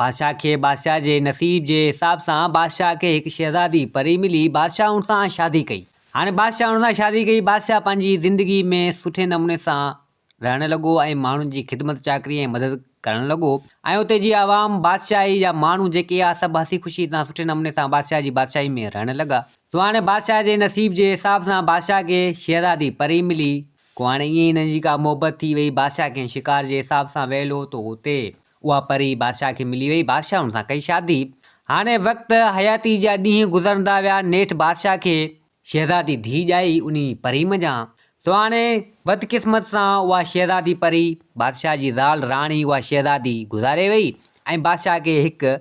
بادشاهه کي بادشاهه جي نصيب جي حساب سان بادشاهه کي هڪ شهزادي پري ملي، بادشاهه ان سان شادي ڪئي. هاڻي بادشاهه ان سان شادي ڪئي، بادشاهه پنهنجي زندگي ۾ سٺي نموني سان رهڻ لڳو ۽ ماڻهن جي خدمت چاڪري ۽ مدد ڪرڻ لڳو ۽ اتي جي عوام بادشاهي جا ماڻهو جيڪي ها سڀ هسي خوشي سان سٺي نموني سان بادشاهه جي بادشاهي ۾ رهڻ لڳا. سو هاڻي بادشاهه جي نصيب جي حساب سان بادشاهه کي شهزادي پري ملي، ڪو هاڻي ائين ئي هنن جي ڪا محبت ٿي وئي، بادشاهه ڪنهن شڪار جي حساب سان ويل هو ته اتي اها پري بادشاهه کي ملي وئي. بادشاهه ان سان ڪئي شادي. هاڻي وقت حياتي جا ڏينهن گذرندا ويا. نيٺ بادشاهه کي شهزادي ڌيء ڄائي انهي پري منجهان. سو هاڻي بدقسمت سان اها شهزادي پري بادشاهه جي زال راڻي اها شهزادي گذاري وئي ۽ بادشاهه کي هڪ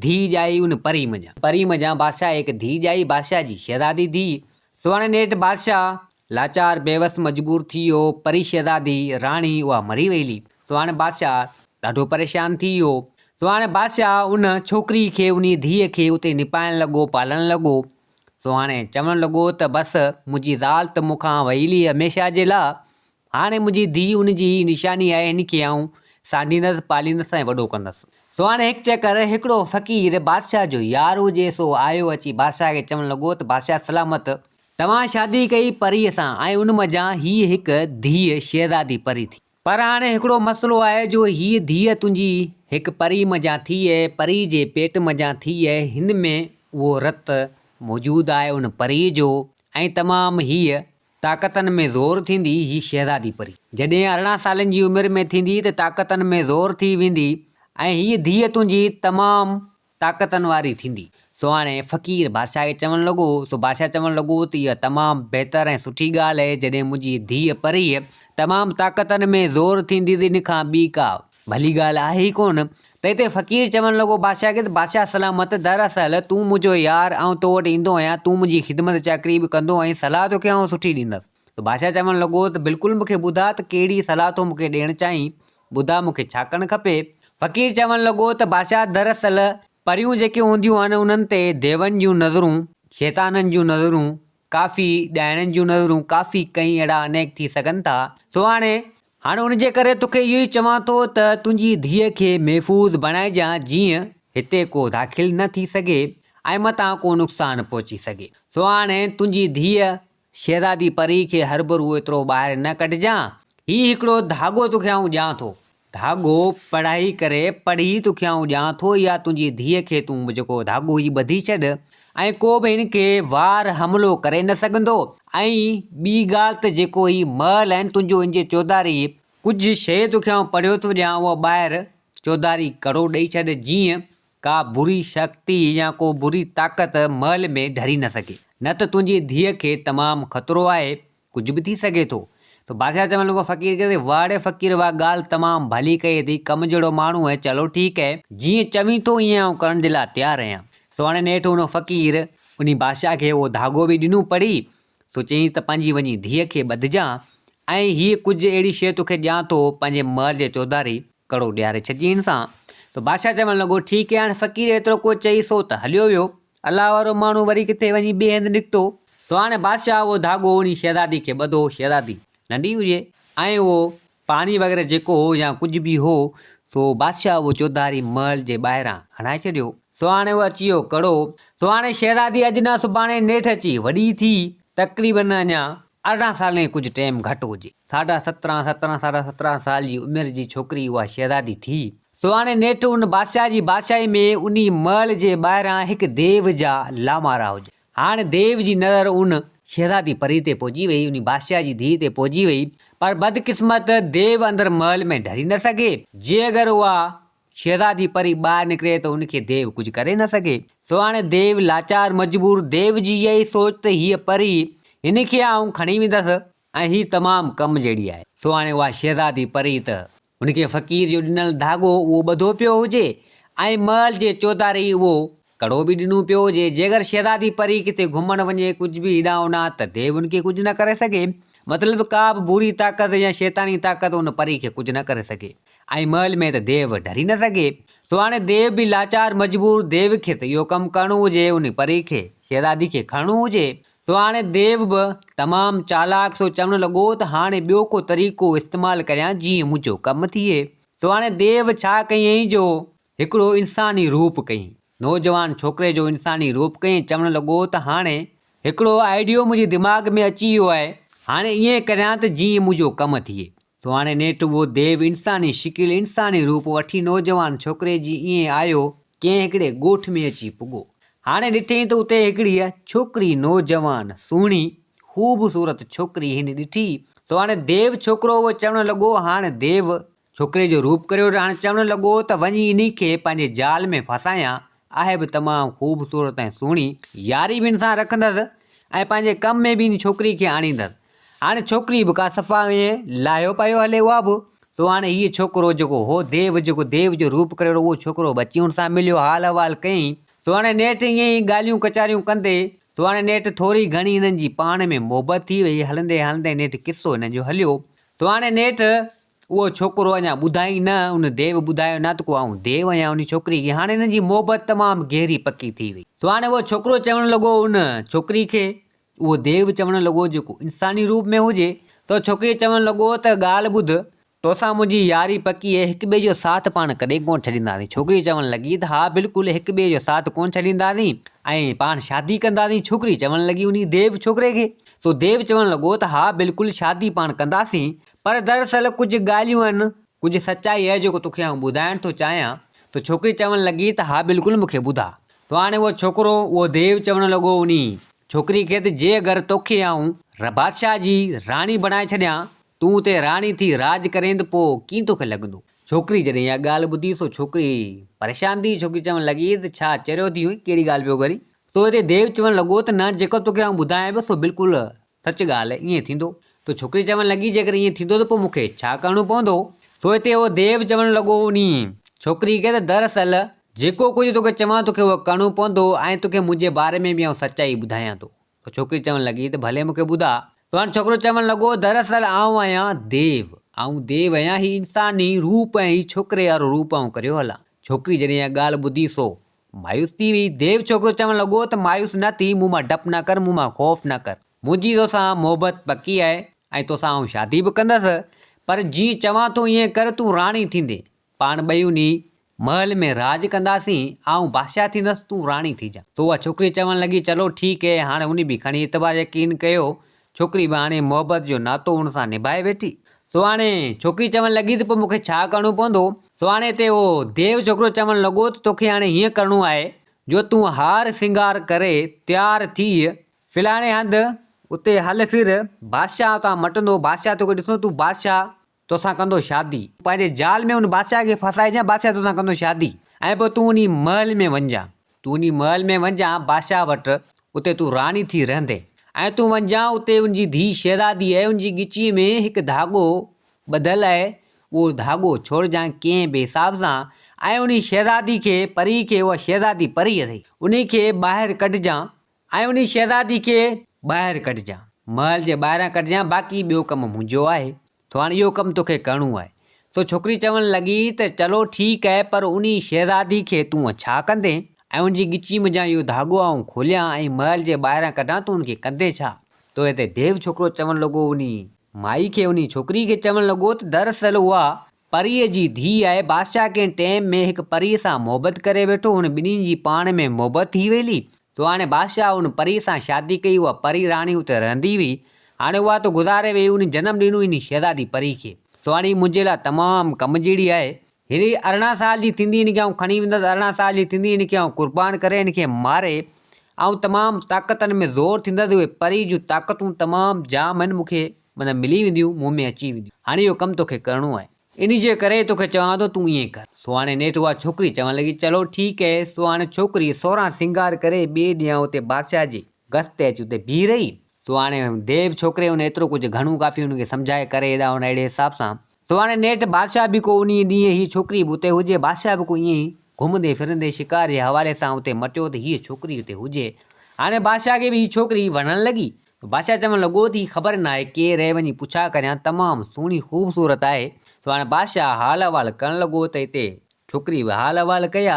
ڌيء ڄائي ان پري منجهان. پري منجهان بادشاهه هڪ ڌيء ڄائي بادشاهه جي شهزادي ڌيء. سو هاڻي نيٺ بادشاهه لاچار بيوس مجبور ٿي ويو، پري شهزادي راڻي اها مري وئي. سو هاڻي بادشاهه ڏاڍو پريشان ٿي ويو. سو هاڻي بادشاهه ان ڇوڪري کي انهي ڌيء کي اتي نپائڻ لڳو پالڻ لڳو. سو هاڻي چوڻ لڳو ته بس منهنجي زال ته مون کان وئي هلي هميشه جي لاء، هاڻي منهنجي ڌيء ان جي هي نشاني آهي، هن کي آئون سانڍيندس، پاليندس ۽ وڏو ڪندس. سو هاڻي هڪ چڪر هڪڙو فقير بادشاهه جو يار هجي، سو آيو اچي بادشاهه کي چوڻ لڳو ته بادشاهه سلامت! توهان شادي ڪئي پريء سان ۽ ان منجهان هيء هڪ ڌيء شهزادي پري ٿي. پر هاڻي هڪڙو مسئلو آهي جو هيء ڌيء تنهنجي هڪ پري منجهان ٿي اهي، پري جي پيٽ منجهان ٿي اهي، هن ۾ اهو رت موجود آهي ان پريء جو ۽ تمام هيء طاقتن ۾ زور ٿيندي هي شهزادي پري جڏهن 18 سالن جي عمر ۾ ٿيندي ته طاقتن ۾ زور ٿي ويندي ۽ هيء ڌيء تنهنجي تمام طاقتن واري ٿيندي. سو هاڻي فقير بادشاهه کي چوڻ لڳو، سو بادشاهه چوڻ لڳو ته اها تمام بهتر ۽ سٺي ڳالهه آهي، جڏهن منهنجي ڌيء پريء تمام طاقتن ۾ زور ٿيندي ته ان کان ٻي ڪا ڀلي ڳالهه آهي ئي ڪونه. ته هتي فقير چوڻ لڳو بادشاهه کي ته بادشاهه سلامت، دراصل تون منهنجو يار، آئون تو وٽ ايندو آهيان، تون منهنجي خدمت چاڪري به ڪندو آهين، صلاح توکي آئون سٺي ڏيندس. ته بادشاهه چوڻ لڳو ته بلڪل مون کي ٻڌاء ته ڪهڙي صلاح ٿو مون کي ڏيڻ چاهين، ٻڌاء مون کي ڇا ڪرڻ کپي؟ فقير چوڻ لڳو ته بادشاهه دراصل پريون جيڪي هونديون آهن انهن تي ديون جون نظرون، شيطانن جون نظرون، ڪافي ڏائڻن جون نظرون، ڪافي ڪئين اهڙا انيڪ ٿي سگهن ٿا، سو هاڻي هاڻ ان جي ڪري توکي اهو ئي چوان ٿو ته تنهنجي ڌيء کي محفوظ بڻائجان جيئن هتي ڪو داخل نه ٿي سگهي ۽ متان ڪو نقصان پهچي سگهي. سو هاڻي تنهنجي ڌيء شهزادي پري کي هربرو ايترو ٻاهر نه ڪڍجان. هي هڪڙو ڌاڳو توکي آئون ڏيان ٿو. ڌاڳو پڙهائي ڪري پڙهي توکي آئون ڏيان ٿو يا تنهنجي ڌيء کي تون جيڪو ڌاڳو هي ٻڌي ڇڏ ۽ ڪو به هن کي وار حملو ڪري نه سگهندو ۽ ٻي ڳالهه ته جيڪو هي محل آهن تنهنجو ان جي چوڌاري ڪجهه شيء توکي آئون پڙهيو ٿو ڏيان اها ٻاهر چوڌاري ڪڙو ڏئي ڇڏ جيئن ڪا بري شڪتي يا ڪو بري طاقت محل ۾ ڍري نه سگهي نه ته تنهنجي ڌيء کي تمام خطرو آهي ڪجهه به ٿي سگهي ٿو. ته بادشاهه چوڻ لڳو فقير کي ته واهه ڙي فقير واهه ڳالهه تمام ڀلي ڪئي اٿئي، ڪم جهڙو ماڻهو آهين، چلو ٺيڪ اهي، جيئن چوين ٿو ايئن آئون ڪرڻ جي لاء تيار آهيان. سو هاڻي نيٺ ان فقير انهي بادشاهه کي اهو ڌاڳو به ڏنو پڙهي، سو چيائين ته پنهنجي وڃي ڌيء کي ٻڌجان ۽ هيء ڪجهه اهڙي شيء توکي ڏيان ٿو، پنهنجي محل جي چوڌاري ڪڙو ڏياري ڇڏجين هن سان. ته بادشاهه چوڻ لڳو ٺيڪ اهي، هاڻي فقير ايترو ڪو چئي سو ته هليو ويو. الله وارو ماڻهو وري ڪٿي وڃي ٻئي هنڌ نڪتو. سو هاڻي بادشاهه اهو ڌاڳو انهي شهزادي کي ٻڌو، شهزادي ننڍي هجي ۽ اهو پاڻي وغيره جيڪو هو يا ڪجهه به هو، سو بادشاهه اهو چوڌاري محل جي ٻاهران هڻائي ڇڏيو. سو هاڻي اهو اچي ويو ڪڙو. سو هاڻي شهزادي اڄ نه سڀاڻي نيٺ اچي وڏي ٿي، تقريبن اڃا 18 سالن کان ڪجهه ٽيم گهٽ هجي. ساڍا سترهن، سترهن ساڍا سترهن سال جي عمر جي ڇوڪري اها شهزادي ٿي. سو هاڻي نيٺ ان بادشاهه جي بادشاهي ۾ انهي محل جي ٻاهران هڪ ديو جا لامارا هجن. هاڻ ديو جي نظر ان شهزادي پري تي پهچي وئي، انهي بادشاهه جي ڌيء تي پهچي وئي، پر بدقسمت ديو اندر محل ۾ ڍري نه سگهي. جي اگر اها شهزادي پري ٻاهر نڪري ته ان کي ديو ڪجهه ڪري نه سگهي. سو هاڻي ديو لاچار مجبور، ديو جي اها ئي سوچ ته هيء پري، هن کي آئون کڻي ويندس ۽ هي تمام ڪم جهڙي آهي. سو هاڻي اها شهزادي پري ته هن کي فقير جو ڏنل ڌاڳو اهو ٻڌو پيو هجي ۽ محل جي چوڌاري اهو ڪڙو به ڏنو پيو هجي. جيڪر شهزادي پري ڪٿي گهمڻ وڃي ڪجهه به هيڏانهن هوڏانهن ته ديو هن کي ڪجهه نه ڪري سگهي. مطلب ڪا به بري طاقت يا شيطاني طاقت ان پري کي ڪجهه نه ڪري سگهي ۽ محل ۾ ته ديو ڍري نه سگهي. سو هاڻي ديو به لاچار مجبور ديو کي ته اهو ڪم ڪرڻو هجي ان پري کي شهزادي کي کڻڻو هجي. سو هاڻي ديو به تمام چالاڪ سو چوڻ لڳو ته هاڻي ٻيو ڪو طريقو استعمال ڪريان جيئن منهنجو ڪم ٿئي. سو هاڻي ديو ڇا ڪيائين جو هڪڙو انساني روپ ڪيائين. نوجوان ڇوڪري جو انساني روپ ڪيائين چوڻ لڳو ته هاڻي هڪڙو آئيڊيو منهنجي دماغ ۾ اچي ويو آهي، هاڻي ائين ڪريان ته جيئن منهنجو ڪم ٿئي. سو هاڻي نيٺ اهو ديو انساني شڪل، انساني روپ وٺي نوجوان ڇوڪري جي ائين آيو، ڪنهن هڪڙي ڳوٺ ۾ اچي پڳو. هاڻي ڏٺئين ته اتي هڪڙي ڇوڪري نوجوان، سهڻي، خوبصورت ڇوڪري هن ڏٺي. سو هاڻي ديو ڇوڪرو اهو چوڻ لڳو، هاڻي ديو ڇوڪري جو روپ ڪريو هاڻي چوڻ لڳو ته وڃي انهي کي پنهنجي جال ۾ ڦاسايان، آهي به تمام خوبصورت ۽ سهڻي، ياري به ان سان رکندس ۽ پنهنجي ڪم ۾ به ان ڇوڪري کي آڻيندس. هاڻي ڇوڪري به ڪا صفا ائين لاهيو پيو هلي اها به. سو هاڻي هيء ڇوڪرو جيڪو هو ديو جيڪو ديو جو روپ ڪريو اهو ڇوڪرو به اچي هن سان مليو حال احوال ڪيائين. سو هاڻي نيٺ ائين ئي ڳالهيون ڪچاريون ڪندي سو هاڻي نيٺ ٿوري گهڻي هنن جي پاڻ ۾ محبت ٿي وئي هلندي هلندي نيٺ قصو هنن جو هليو. سو هاڻي نيٺ اهو ڇوڪرو اڃا ٻڌائي نه، ان ديو ٻڌايو نه ته ڪو آئون ديو آهيان ان ڇوڪري کي. هاڻي هنن جي محبت تمام گهري پڪي ٿي وئي. سو هاڻي اهو ڇوڪرو چوڻ لڳو ان ڇوڪري کي، اهو ديو چوڻ لڳو جيڪو انساني روپ ۾ هجي، ته ڇوڪري چوڻ لڳو ته ڳالهه ٻڌ، توسان منهنجي ياري پڪي آهي، هڪ ٻئي جو ساٿ پاڻ ڪڏهن ڪونه ڇڏينداسين. ڇوڪري چوڻ لڳي ته ها بلڪل هڪ ٻئي جو ساٿ ڪونه ڇڏينداسين ۽ پاڻ شادي ڪنداسين. ڇوڪري چوڻ لڳي انهي ديو ڇوڪري کي. سو ديو چوڻ لڳو ته ها بلڪل شادي پاڻ ڪنداسين، پر دراصل ڪجهه ڳالهيون آهن، ڪجهه سچائي آهي جيڪو توکي آئون ٻڌائڻ ٿو چاهيان. ته ڇوڪري چوڻ لڳي ته ها بلڪل مون کي ٻڌاء. ته هاڻي اهو ڇوڪرو، اهو ديو چوڻ لڳو انهي ڇوڪري کي ته جي اگر توکي آئون بادشاهه جي راڻي بڻائي ڇڏيان، تون اتي راڻي ٿي راڄ ڪرين ته پوء ڪيئن توکي لڳندو؟ ڇوڪري جڏهن اها ڳالهه ٻڌي سو ڇوڪري پريشان ٿي، ڇوڪري چوڻ لڳي ته ڇا چريو ٿي وئين، ڪهڙي ڳالهه پيو ڪرين؟ سو هتي ديو چوڻ لڳو ته نه جيڪو توکي آئون ٻڌايان پيو سو بلڪل سچ ڳالهه آهي، ائين ٿيندو. ته ڇوڪري چوڻ لڳي، جيڪر ائين ٿيندو ته پوء مون کي ڇا ڪرڻو پوندو؟ سو هتي اهو ديو چوڻ لڳو انهي ڇوڪري کي ته دراصل جيڪو ڪجهه توکي چوان توکي اهو ڪرڻو پوندو ۽ توکي منهنجي باري ۾ به آئون سچائي ٻڌايان ٿو. ته ڇوڪري چوڻ لڳي ته ڀلي مون کي ٻڌاء. ته هاڻي ڇوڪرو چوڻ لڳو، دراصل آئون آهيان ديو. آئون ديو آهيان، هي انساني روپ ۽ هي ڇوڪري وارو روپ آئون ڪريو هلان. ڇوڪري جڏهن اها ڳالهه ٻڌي سو مايوس ٿي وئي. ديو ڇوڪرو چوڻ لڳو ته مايوس نه ٿي، مون مان ڊپ نه ڪر، مون مان خوف نه ڪر. منهنجي توسان محبت پڪي آهي ۽ توسان آئون شادي به ڪندس، پر جيئن چوان ٿو ائين ڪر، تون راڻي ٿيندين، پاڻ ٻئي انهي محل ۾ راڄ ڪنداسين، آئون بادشاهه ٿيندس، تون راڻي ٿيجان. تو اها ڇوڪري چوڻ لڳي، چلو ٺيڪ هي، هاڻي انهي به کڻي اعتبار يقين ڪيو، ڇوڪري به هاڻي محبت جو ناتو ان سان نڀائي ويٺي. سو هاڻي ڇوڪري چوڻ لڳي ته پوء مون کي ڇا ڪرڻو پوندو؟ سو هاڻي هتي اهو ديو ڇوڪرو چوڻ لڳو ته توکي هاڻي هيئن ڪرڻو آهي جو تون هار سينگار ڪري تيار ٿي فلاڻي هنڌ اتي هل ڦر، بادشاهه اتان مٽندو، بادشاهه توکي ڏسندو، تون بادشاهه توسان ڪندو شادي. پنهنجي جال ۾ ان بادشاهه کي ڦاسائجان، بادشاهه توسان ڪندو شادي ۽ پوء تون انهي محل ۾ وڃجان. تون انهي محل ۾ وڃجان بادشاهه وٽ، اتي تون راڻي ٿي رهندين ۽ تون وڃجان اتي ان جي ڌيء شهزادي آهي، ان جي ڳچيء ۾ هڪ ڌاڳو ٻڌل آهي، اهو ڌاڳو ڇوڙجان ڪنهن به حساب سان ۽ انهي شهزادي کي، پريء کي، اها شهزادي پري اٿئي، انهي کي ٻاهر ڪڍجان ۽ انهي شهزادي کي ٻاهر ڪڍجان، محل جي ٻاهران ڪڍجان، باقي ٻيو ڪم منهنجو آهي، ٿو هاڻي اهو ڪم توکي ڪرڻو آهي. سو ڇوڪري چوڻ لڳي ته چلو ٺيڪ آهي، پر انهي شهزادي کي تون ڇا ڪندين؟ ۽ ان جي ڳچي منجهان اهو ڌاڳو آئون کوليان ۽ محل جي ٻاهران ڪڍان، تون ان کي ڪندين ڇا؟ تو هتي ديو ڇوڪرو چوڻ لڳو انهي مائي کي، انهي ڇوڪري کي چوڻ لڳو ته دراصل اها پريء جي ڌيء آهي. بادشاهه ڪنهن ٽيم ۾ هڪ پريء سان محبت ڪري ويٺو. هن ٻنهي جي پاڻ ۾ محبت ٿي ويلي. تو هاڻي بادشاهه ان پريء سان شادي ڪئي. اها پري راڻي اتي رهندي هئي. هاڻي اها ته گذاري ويئي. ان جنم ڏنو ان شهزادي پري کي. تو هاڻي هي منهنجي لاء تمام ڪم جهڙي آهي. هيء 18 سال جي ٿيندي هن کي آئون کڻي ويندس. 18 سال جي ٿيندي هن کي آئون قربان ڪري هن کي ماري آئون تمام طاقتن ۾ زور ٿيندس. اهي پريء جون طاقتون تمام جام آهن مون کي معنيٰ ملي وينديون، مون ۾ اچي وينديون. هاڻي اهو ڪم توکي ڪرڻو آهي. انهي جي ڪري توکي چوان ٿو تون ائين ڪر. سو هاڻي نيٺ اها ڇوڪري چوڻ لڳي، چلو ٺيڪ اهي. سو هاڻي ڇوڪري سورهن سينگار ڪري ٻئي ڏينهن اتي بادشاهه جي گس تي اچي اتي بيهي رهي. سو هاڻي ديو ڇوڪري ان ايترو ڪجهه گهڻو ڪافي ان کي سمجهائي ڪري هيڏانهن هوڏانهن اهڙي حساب سان. سو هاڻي نيٺ بادشاهه به ڪو انهي ڏينهن هيء ڇوڪري به اتي هجي. بادشاهه به ڪو ائين ئي گهمندي ڦرندي شڪار جي حوالي سان اتي مٽيو ته هيء ڇوڪري اتي هجي. هاڻي بادشاهه کي به هيء ڇوڪري وڻڻ لڳي. بادشاهه چوڻ لڳو ته هي خبر ناهي ڪير اهي وڃي پڇا ڪريان تمام سهڻي خوبصورت آهي. سو هاڻي بادشاهه حال احوال ڪرڻ لڳو ته هتي ڇوڪري به حال احوال ڪيا.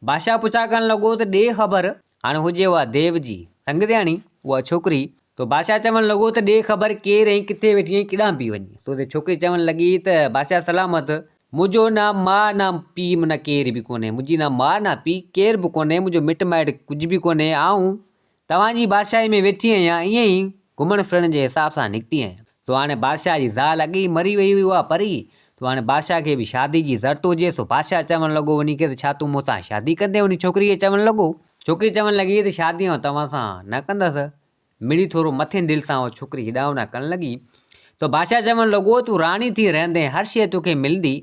بادشاهه پڇا ڪرڻ لڳو ته ڏي خبر هاڻي هجي اها ديو جي سنگتياڻي اها ڇوڪري. سو بادشاهه چوڻ لڳو ته ڏي خبر ڪير ۽ ڪٿي ويٺي ۽ ڪيڏانهن پئي وڃي. سو هتي ڇوڪري چوڻ لڳي ته بادشاهه سلامت! منهنجو نه ماء نه پيء معنيٰ ڪير به ڪونهي، منهنجي نه ماء نه پيء ڪير به ڪونهي، منهنجو مٽ مائٽ ڪجهه به ڪونهي، آئون توهان جي بادشاهي ۾ ويٺي آهيان، ائين ئي گهمڻ ڦرڻ جي حساب سان نڪتي آهيان. سو هاڻي بادشاهه جي زال اڳي ئي مري وئي هئي اها پري، سو هاڻي بادشاهه کي به شادي جي ضرورت هجي، سو بادشاهه چوڻ لڳو وڃي کي ته ڇا تون مون سان شادي ڪندين؟ ان ڇوڪري کي چوڻ لڳو. ڇوڪري چوڻ لڳي ته شادي آئون توهان سان نه ڪندس. مڙئي ٿورو مٿين دل سان اها ڇوڪري هيڏانهن هوڏانهن ڪرڻ لڳي. سو بادشاهه چوڻ لڳو تون راڻي ٿي رهندين، هر شيء توکي ملندي،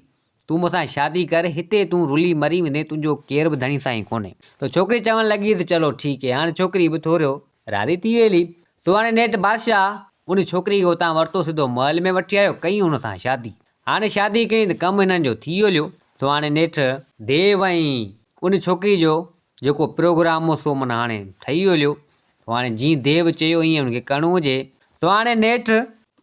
تون مون سان شادي ڪر، هتي تون رلي مري ويندين، تنهنجو ڪير به ڌڻي سائين ڪونهي. ته ڇوڪري چوڻ لڳي ته چلو ٺيڪ هي. هاڻي ڇوڪري به ٿورو راضي ٿي ويلي. سو هاڻي نيٺ بادشاهه ان ڇوڪري کي اتان ورتو سڌو محل ۾ وٺي آيو، ڪئي هن سان شادي. هاڻي شادي ڪئي ته ڪم هنن جو ٿي هليو. سو هاڻي نيٺ ديو ۽ ان ڇوڪري جو جيڪو پروگرام هو سو معنيٰ هاڻي ٺهي هليو. سو هاڻي جيئن ديو چيو ائين هن کي ڪرڻو هجي. سو هاڻي نيٺ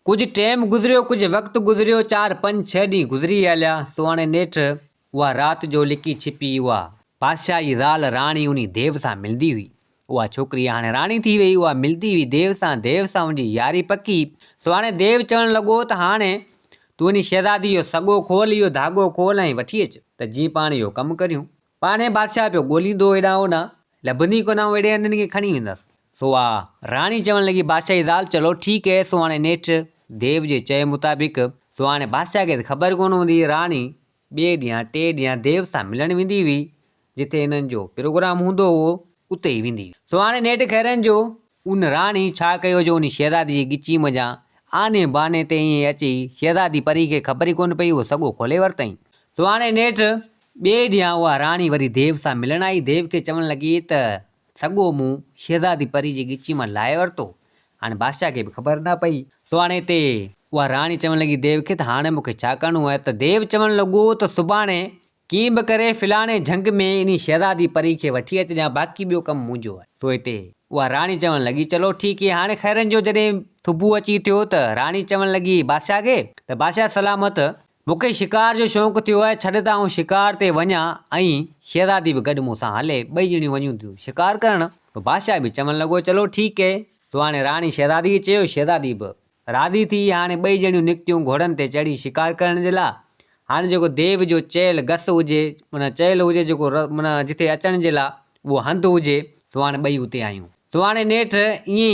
ڪجهه ٽيم گذريو، ڪجهه وقت گذريو، چار پنج ڇهه ڏينهن گذري هليا، سو هاڻي نيٺ اها رات جو لڪي ڇپي اها بادشاهه جي زال راڻي انهي ديو سان ملندي هئي. اها ڇوڪري هاڻي راڻي ٿي وئي، اها ملندي هئي ديو سان، ديو سان ان جي ياري پڪي. سو هاڻي ديو چوڻ لڳو ته هاڻي تون انهي شهزادي جو سڳو کول، اهو ڌاڳو کول ۽ وٺي اچ ته جيئن پاڻ اهو ڪم ڪريون. پاڻهي بادشاهه پيو ڳوليندو هو هيڏانهن هوڏانهن، لڀندي ڪونه، آئون اهڙي هنڌ هن کي کڻي ويندس. سو اها راڻي چوڻ لڳي، بادشاهه جي زال، چلو ٺيڪ هي. سو هاڻي نيٺ ديو جي چئي مطابق، سو هاڻي بادشاهه کي ته خبر ڪونه هوندي هئي، راڻي ٻئي ڏينهن ٽئي ڏينهن ديو سان ملڻ ويندي هئي، جتي هنن جو پروگرام هوندو هو، اتي ئي ويندي هئي. سو هاڻي نيٺ خيرن جو ان راڻي ڇا ڪيو جو ان شهزادي جي ڳچي منجهان آني باني تي ائين اچي شهزادي پري کي خبر ئي ڪونه پئي اهو سڳو کولي ورتائين. سو هاڻي نيٺ ٻئي ڏينهن اها راڻي وري ديو سان ملڻ آئي. ديو کي چوڻ لڳي ته سڳو مون شهزادي پري جي ڳچي مان لاهي ورتو. هاڻي بادشاهه کي به خبر نه پئي. سو هاڻي هتي اها راڻي چوڻ لڳي ديو کي ته هاڻي مون کي ڇا ڪرڻو آهي ته ديو چوڻ لڳو ته سڀاڻي ڪيئن به ڪري فلاڻي جهنگ ۾ انهي شهزادي پري کي وٺي اچجان باقي ٻيو ڪم منهنجو آهي. سو هتي اها راڻي چوڻ لڳي چلو ٺيڪ هي هاڻي خيرن جو جڏهن صبح اچي ٿيو ته راڻي چوڻ لڳي بادشاهه کي ته بادشاهه سلامت مون کي شڪار جو شوق ٿيو آهي ڇڏ ته آئون شڪار تي وڃان ۽ شهزادي به گڏ مون سان هلي ٻئي ڄڻيون وڃون ٿيون شڪار ڪرڻ. سو بادشاهه به چوڻ لڳو چلو ٺيڪ هي. سو هاڻي راڻي شهزادي کي چيو شهزادي به راضي ٿي هاڻي ٻئي ڄڻيون نڪتيون گهوڙن تي چڙهي شڪار ڪرڻ جي لاء. هاڻي جيڪو ديو جو چيل گس هجي معنيٰ چيل هجي جيڪو معنيٰ جتي اچڻ جي لاء اهو هنڌ هجي سو هاڻي ٻئي اتي آيون. سو هاڻي نيٺ ائين ئي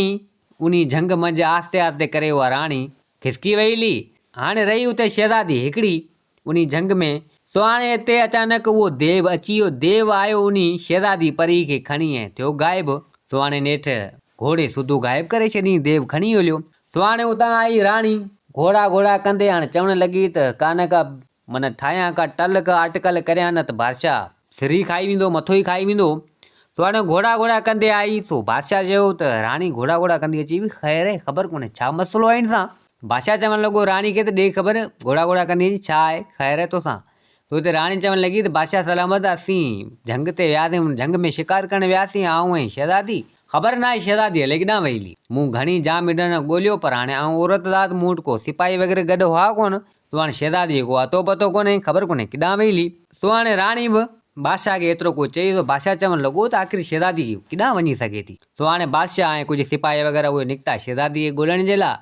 انهي جهنگ منجهه آهستي آهستي ڪري اها راڻي کسڪي وئي هلي. هاڻي رهي اتي شهزادي هڪڙي انهي جهنگ ۾. سو هاڻي اتي اچانڪ اهو ديو اچي ويو. ديو آيو انهي شهزادي پري کي کڻي ۽ ٿيو غائب. سو هاڻي نيٺ گهوڙي سوڌو غائب ڪري ڇڏيائين. ديو کڻي هليو. سو هاڻي اتان آئي راڻي. گهوڙا گهوڙا ڪندي هاڻي چوڻ لڳي ته ڪا نه ڪا من ٺاهيان ڪا ٽل ڪا اٽڪل ڪريان نه ته بادشاهه سر ئي کائي ويندو مٿو ئي کائي ويندو. سو هاڻي گهوڙا گهوڙا ڪندي آئي. سو بادشاهه چيو ته راڻي گهوڙا گهوڙا ڪندي اچي وئي. خير آهي خبر ڪونهي ڇا مسئلو آهي هن سان. بادشاهه چوڻ لڳو راڻي کي ته ڏي خبر گهوڙا گهوڙا ڪندي اچين ڇا آهي خير آهي توسان؟ ته اتي راڻي چوڻ لڳي ته بادشاهه سلامت اسين جهنگ تي وياسين ان جهنگ ۾ شڪار ڪرڻ وياسين آئون ۽ شهزادي خبر ناهي شهزادي الائي ڪيڏانهن وئي هلي مون گهڻي جام هيڏانهن ڳوليو پر هاڻي آئون عورت ذات مون وٽ ڪو سپاهي وغيره گڏ هئا ڪونه سو هاڻي شهزادي جو ڪو اتو پتو ڪونهي خبر ڪونهي ڪيڏانهن وئي هلي. سو هاڻي راڻي به بادشاهه کي ايترو ڪو چئي ته بادشاهه چوڻ لڳو ته آخر شهزادي ڪيڏانهن وڃي سگهي ٿي سو هاڻي بادشاهه ۽ ڪجهه سپاهي وغيره اهي نڪتا شهزادي کي ڳولڻ جي لاء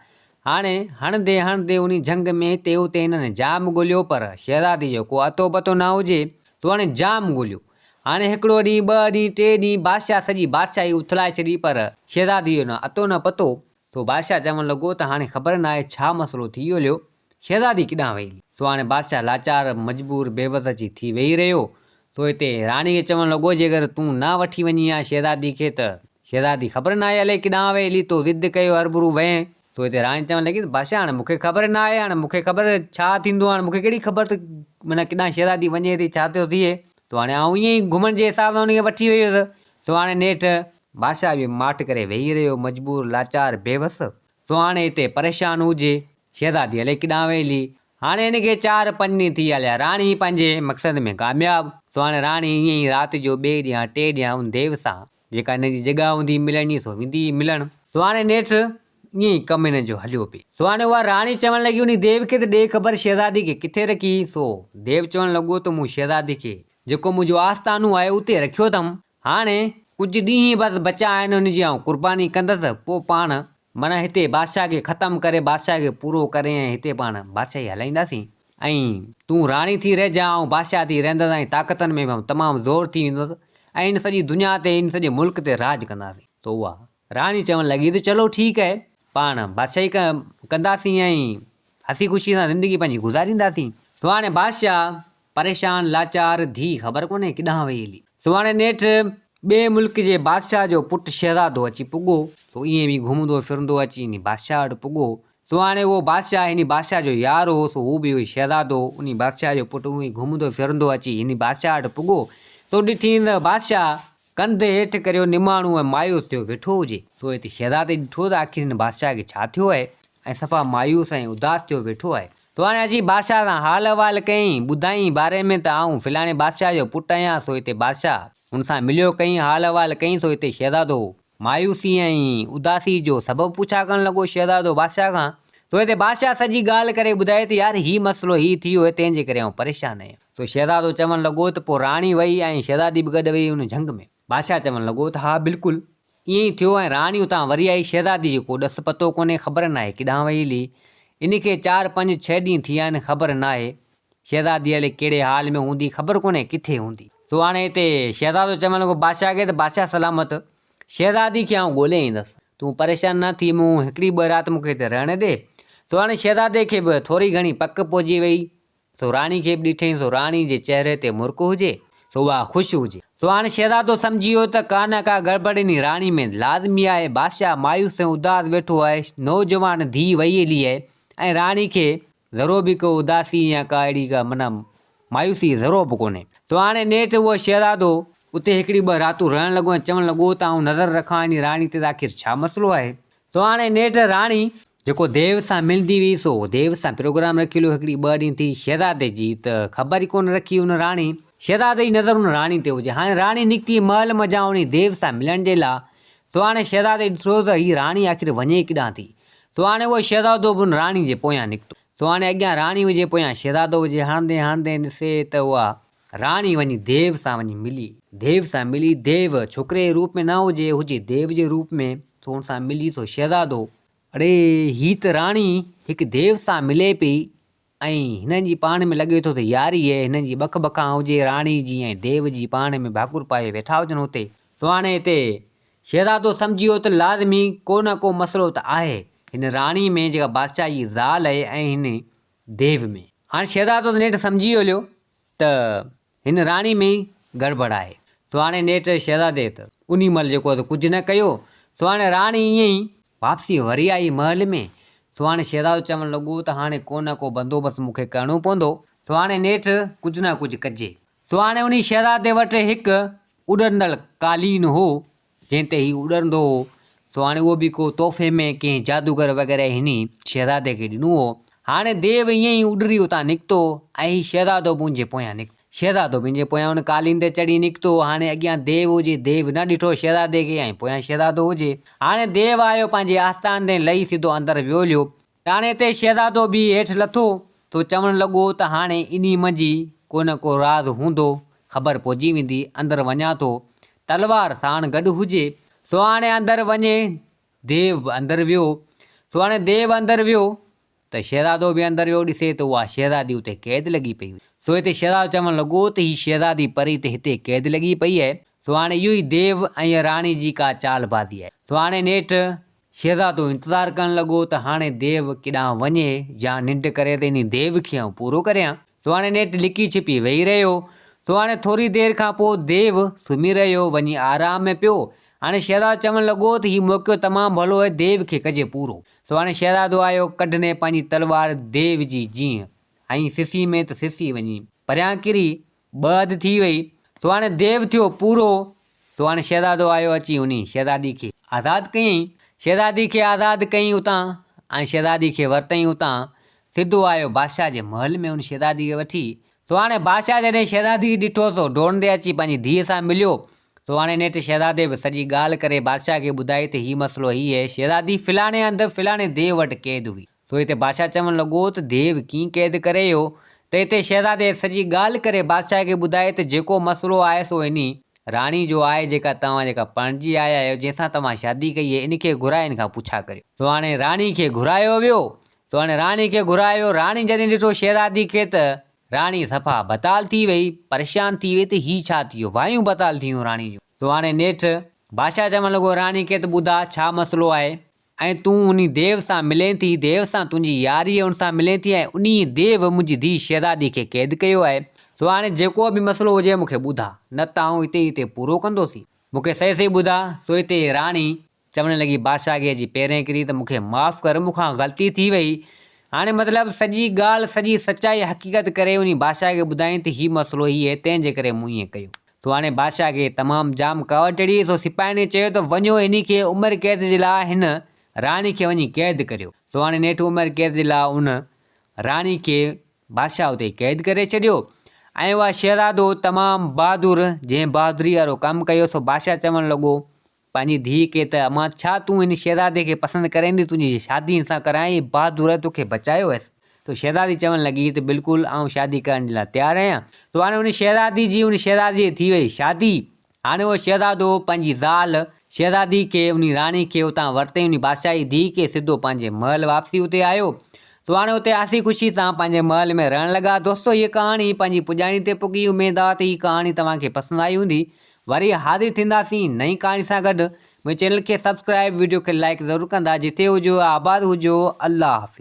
هاڻي هڻندي هڻندي انهي جهنگ ۾ هتي هتي هنن جام ڳوليو پر شهزادي جو ڪو اتو پتو نه هجي سو هاڻي جام ڳوليو. هاڻي هڪڙو ڏينهن، ٻه ڏينهن، ٽي ڏينهن بادشاهه سڄي بادشاهي اٿلائي ڇڏي پر شهزادي جو نه اتو نه پتو. سو بادشاهه چوڻ لڳو ته هاڻي خبر ناهي ڇا مسئلو ٿي هليو، شهزادي ڪيڏانهن وئي؟ سو هاڻي بادشاهه لاچار، مجبور، بيوس اچي ٿي ويهي رهيو. سو هتي راڻي کي چوڻ لڳو جيڪر تون نه وٺي وڃين ها شهزادي کي ته شهزادي خبر ناهي الائي ڪيڏانهن وئي هلي، تو ضد ڪيو هرڀرو وئين. سو هتي راڻي چوڻ لڳي ته بادشاهه هاڻي مون کي خبر نه آهي، هاڻي مون کي خبر ڇا ٿيندو، هاڻي مون کي ڪهڙي خبر ته معنيٰ ڪيڏانهن شهزادي وڃي ٿي ڇا ٿيو ٿئي. سو هاڻي آئون ائين ئي گهمڻ جي حساب سان هن کي وٺي وئي هيس. سو هاڻي نيٺ بادشاهه به ماٺ ڪري ويهي رهيو، مجبور، لاچار، بيوس. سو هاڻي هتي پريشان هجي، شهزادي الائي ڪيڏانهن وئي هلي. هاڻي هن کي چار پنج ڏينهن ٿي هليا. راڻي پنهنجي مقصد ۾ ڪامياب. سو هاڻي راڻي ائين ئي رات جو ٻئي ڏينهن ٽئي ڏينهن ان ديو سان جيڪا هن جي جڳهه هوندي هئي ملڻ جي سو ويندي هئي ملڻ. سو هاڻي نيٺ ائين ئي ڪم هن جو هليو پئي. سو هاڻي اها راڻي چوڻ لڳي انهي ديو کي ته ڏي خبر شهزادي کي ڪٿي رکي. سو ديو چوڻ لڳو ته مون شهزادي کي جيڪو منهنجو آستانو آهي اتي رکيو اٿم. هاڻي ڪجهه ڏينهن ئي بس بچيا آهن ان جي آئون قرباني ڪندس پوء پاڻ معنيٰ هتي بادشاهه کي ختم ڪري بادشاهه کي پورو ڪري ۽ هتي پاڻ بادشاهي هلائينداسين. ۽ تون راڻي ٿي رهجان، آئون بادشاهه ٿي رهندس ۽ طاقتن ۾ به آئون تمام زور ٿي ويندس ۽ هن سڄي دنيا تي هن سڄي ملڪ تي راڄ ڪنداسين. ته اها راڻي چوڻ لڳي ته چلو ٺيڪ آهي، پاڻ بادشاهي ڪنداسين ۽ هسي خوشي سان زندگي پنهنجي گذارينداسين. سو هاڻي بادشاهه پريشان لاچار، ڌيء خبر ڪونهي ڪيڏانهن وئي هلي. سو هاڻي نيٺ ٻئي ملڪ جي بادشاهه جو پٽ شهزادو اچي پڳو. سو ائين به گهمندو ڦرندو اچي انهي بادشاهه وٽ پڳو. سو هاڻي اهو بادشاهه انهي بادشاهه جو يار هو، سو هو به اهوئي شهزادو انهي بادشاهه جو پٽ اونئي گهمندو ڦرندو اچي انهي بادشاهه وٽ پڳو. سو ڏٺئين ته بادشاهه ڪنڌ هيٺ ڪريو نماڻو ۽ مايوس ٿيو ويٺو هجي. سو هتي شهزادي ڏٺو ته آخر هن بادشاهه کي ڇا ٿيو آهي ۽ صفا مايوس ۽ اداس ٿيو ويٺو آهي. سو هاڻي اچي بادشاهه سان حال احوال ڪيائين، ٻڌائين باري ۾ ته آئون فلاڻي بادشاهه جو پٽ آهيان. سو هتي بادشاهه هن سان مليو ڪيائين، حال احوال ڪيائين. سو هتي شهزادو مايوسي ۽ اداسي جو سبب پڇا ڪرڻ لڳو شهزادو بادشاهه کان. سو هتي بادشاهه سڄي ڳالهه ڪري ٻڌائي ته يار هي مسئلو هي ٿي ويو آهي تنهن جي ڪري آئون پريشان آهيان. سو شهزادو چوڻ لڳو ته پوء راڻي وئي ۽ شهزادي به گڏ وئي ان جهنگ ۾. بادشاهه چوڻ لڳو ته ها بلڪل ائين ئي ٿيو ۽ راڻي اتان وري آئي، شهزادي جو ڪو ڏس پتو ڪونهي، خبر ناهي ڪيڏانهن وئي هلي. ان کي چار پنج ڇهه ڏينهن ٿي ويا آهن، خبر ناهي شهزادي الائي ڪهڙي حال ۾ هوندي، خبر ڪونهي ڪٿي هوندي. سو هاڻي هتي شهزادو چوڻ لڳو بادشاهه کي ته بادشاهه سلامت، شهزادي کي آئون ڳولي ايندس، تون پريشان نه ٿي، مون هڪڙي ٻه رات مون کي هتي رهڻ ڏي. سو هاڻي شهزادي کي به ٿوري گهڻي پڪ پئجي وئي سو راڻي کي به ڏٺئين سو راڻي جي چهري تي مرڪ هجي سو اها خوش هجي. سو هاڻ شهزادو سمجهي ويو ته ڪا نه ڪا گڙٻڙ انهي راڻي ۾ لازمي آهي. بادشاهه مايوس ۽ اداس ويٺو آهي. نوجوان ڌيء وئي هلي آهي ۽ راڻي کي ذرو به ڪو اداسي يا ڪا اهڙي ڪا معنيٰ مايوسي ذرو به ڪونهي. سو هاڻي نيٺ اهو شهزادو اتي هڪڙي ٻه راتون رهڻ لڳو ۽ چوڻ لڳو ته آئون نظر رکان انهي راڻي تي ته آخر ڇا مسئلو آهي. سو هاڻي نيٺ راڻي جيڪو ديو سان ملندي هئي سو ديو سان پروگرام رکي هليو. هڪڙي ٻه ڏينهن ٿي شهزادي جي ته خبر ئي ڪونه رکي ان راڻي. شهزادي جي نظر ان راڻي تي هجي. هاڻي راڻي نڪتي محل منجهان انهي ديو سان ملڻ جي لا. سو هاڻي شهزادي ڏٺو ته هي راڻي آخر وڃي ڪيڏانهن ٿي. سو هاڻي اهو شهزادو به ان راڻي جي پويان نڪتو. سو هاڻي اڳيان راڻي هجي پويان شهزادو هجي. هڻندي هڻندي ڏسي ته اها راڻي وڃي ديو سان وڃي ملي. ديو سان ملي، ديو ڇوڪري جي روپ ۾ نه هجي، هجي ديو جي روپ ۾، سو ان سان ملي سو شهزادو. اڙي هي ته راڻي هڪ ديو سان ملي پئي ۽ هنن جي پاڻ ۾ لڳي ٿو ته ياري اهي، هنن جي ٻک ٻکان هجي، راڻي جي ۽ ديو جي پاڻ ۾ ڀاڪر پائي ويٺا هجن اتي. سو هاڻي هتي شهزادو سمجهي ويو ته لازمي ڪو نه ڪو مسئلو ته آهي هن راڻي ۾ جيڪا بادشاهه جي زال اهي ۽ هن ديو ۾. هاڻي شهزادو ته نيٺ سمجهي ويو ته هن راڻي ۾ ئي گڙٻڙ آهي. سو هاڻي نيٺ شهزادي ته انهي مهل جيڪو آهي سو ڪجهه نه ڪيو. سو هاڻي راڻي ائين ئي واپسي وري آئي محل ۾. سو هاڻي شهزادو چوڻ لڳو ته هاڻي ڪو نه ڪو بندوبست مون کي ڪرڻو پوندو. سو هاڻي نيٺ ڪجهه نه ڪجهه ڪجي. سو هاڻي انهي شهزادي وٽ هڪ اڏرندڙ قالين هو، جنهن تي هي اڏرندو هو، سو هاڻي اهو به ڪو تحفي ۾ ڪنهن جادوگر وغيره هني شهزادي کي ڏنو هو. هاڻي ديو ائين ئي اڏري اتان نڪتو ۽ هي شهزادو به ان جي پويان نڪتو. شهزادو به ان جي پويان ان قالين تي چڙهي نڪتو. هاڻي اڳيان ديو هجي، ديو نه ڏٺو شهزادي کي ۽ پويان شهزادو هجي. هاڻي ديو آيو پنهنجي آستان تي لهي سڌو اندر ويو هليو. هاڻي هتي شهزادو به هيٺ لٿو ته چوڻ لڳو ته هاڻي انهي منجهه ئي ڪو نه ڪو راز هوندو، خبر پئجي ويندي، اندر وڃان ٿو، تلوار ساڻ گڏ هجي. سو هاڻي اندر وڃي ديو به اندر ويو. سو هاڻي ديو اندر ويو ته شهزادو به اندر ويو، ڏسي ته اها شهزادي اتي قيد لڳي پئي هئي. سو هتي شهزادو چوڻ لڳو ته هي شهزادي پري ته هتي قيد لڳي پئي آهي، سو هاڻي اهو ئي ديو ۽ راڻي جي ڪا چال بازي آهي. سو هاڻي نيٺ شهزادو انتظار ڪرڻ لڳو ته هاڻي ديو ڪيڏانهن وڃي يا ننڊ ڪري ته انهي ديو کي آئون پورو ڪريان. سو هاڻي نيٺ لڪي ڇپي ويهي رهيو. سو هاڻي ٿوري دير کان پوء ديو سمهي رهيو، وڃي آرام ۾ پيو. هاڻي شهزادو چوڻ لڳو ته هي موقعو تمام ڀلو آهي ديو کي ڪجي پورو. سو هاڻي شهزادو آيو ڪڍندي پنهنجي تلوار ديو جي جيئن هنئي سسي ۾ ته سسي وڃي پريان ڪري ٻه اڌ ٿي وئي. سو هاڻي ديو ٿيو پورو. سو هاڻي شهزادو آيو اچي انهي شهزادي کي آزاد ڪيائين. شهزادي کي آزاد ڪيائين اتان ۽ شهزادي کي ورتائين اتان. سڌو آيو بادشاهه جي محل ۾ ان شهزادي کي وٺي. سو هاڻي بادشاهه جڏهن شهزادي کي ڏٺو سو ڊوڙندي اچي پنهنجي ڌيء سان مليو. سو هاڻي نيٺ شهزادي به سڄي ڳالهه ڪري بادشاهه کي ٻڌائي ته هي مسئلو هي آهي. شهزادي فلاڻي هنڌ فلاڻي ديو وٽ قيد هئي. سو هتي بادشاهه چوڻ لڳو ته ديو ڪيئن قيد ڪري ويو؟ ته هتي شهزادي سڄي ڳالهه ڪري بادشاهه کي ٻڌائي ته جيڪو مسئلو آهي سو انهي راڻي جو آهي جيڪا توهان جيڪا پرڻجي آيا آهيو جنهن سان توهان شادي ڪئي آهي ان کي گهرائي ان کان پڇا ڪريو. سو هاڻي راڻي کي گهرايو ويو. سو هاڻي راڻي کي گهرايو. راڻي جڏهن ڏٺو شهزادي کي ته راڻي صفا بتال ٿي وئي، پريشان ٿي وئي ته هي ڇا ٿي ويو، وايون بتال ٿي ويون راڻي جون. سو هاڻي نيٺ بادشاهه چوڻ لڳو راڻي کي ته ٻڌاء ڇا مسئلو آهي ۽ تون انهي ديو سان ملين ٿي، ديو سان تنهنجي ياري ان سان ملين ٿي ۽ انهي ديو منهنجي ڌيء شهزادي کي قيد ڪيو آهي، سو هاڻي جيڪو به مسئلو هجي مون کي ٻڌاء، نه ته آئون هتي ئي هتي پورو ڪندوسين. مون کي صحيح صحيح ٻڌاء. سو هتي راڻي چوڻ لڳي بادشاهه کي اچي پيرين ڪري ته مون کي معاف ڪر، مون کان غلطي ٿي وئي. هاڻي مطلب سڄي ڳالهه، سڄي سچائي حقيقت ڪري انهي بادشاهه کي ٻڌائين ته هي مسئلو هي آهي، تنهن جي ڪري مون ائين ڪيو. سو هاڻي بادشاهه کي تمام جام ڪاوڙ چڙهي، سو سپاهين کي چيو ته وڃو انهي کي عمر قيد جي لاء هن راڻي کي وڃي قيد ڪريو. سو هاڻي نيٺ عمر قيد جي لاء ان راڻي کي بادشاهه اتي قيد ڪري ڇڏيو ۽ اها شهزادو تمام بهادر جنهن بهادري وارو ڪم ڪيو سو بادشاهه چوڻ لڳو پنهنجي ڌيء کي ته امان ڇا تون هن شهزادي کي پسند ڪرين ٿي تنهنجي شادي هن سان ڪرايان هي بهادر آهي توکي بچايو هيس ته شهزادي چوڻ لڳي ته بلڪل آئون شادي ڪرڻ جي لاء تيار آهيان ته هاڻي ان شهزادي جي ان شهزادي جي ٿي وئي شادي هاڻي اهو شهزادو پنهنجي زال شهزادي کي انهي راڻي کي اتان ورتئين انهي بادشاهي ڌيء کي سڌو پنهنجي محل واپسي اتي آيو ته هاڻي اتي هسي خوشي سان پنهنجي محل ۾ رهڻ لڳا دوستو هيء ڪهاڻي پنهنجي پڄاڻي تي پڳي اميد آ ته هي ڪهاڻي توهان کي پسند آئي هوندي وري حاضر ٿينداسين نئين ڪهاڻي سان گڏ منهنجي چينل کي سبسڪرائب ويڊيو کي لائيڪ ضرور ڪندا جتي هجو آباد هجو الله حافظ.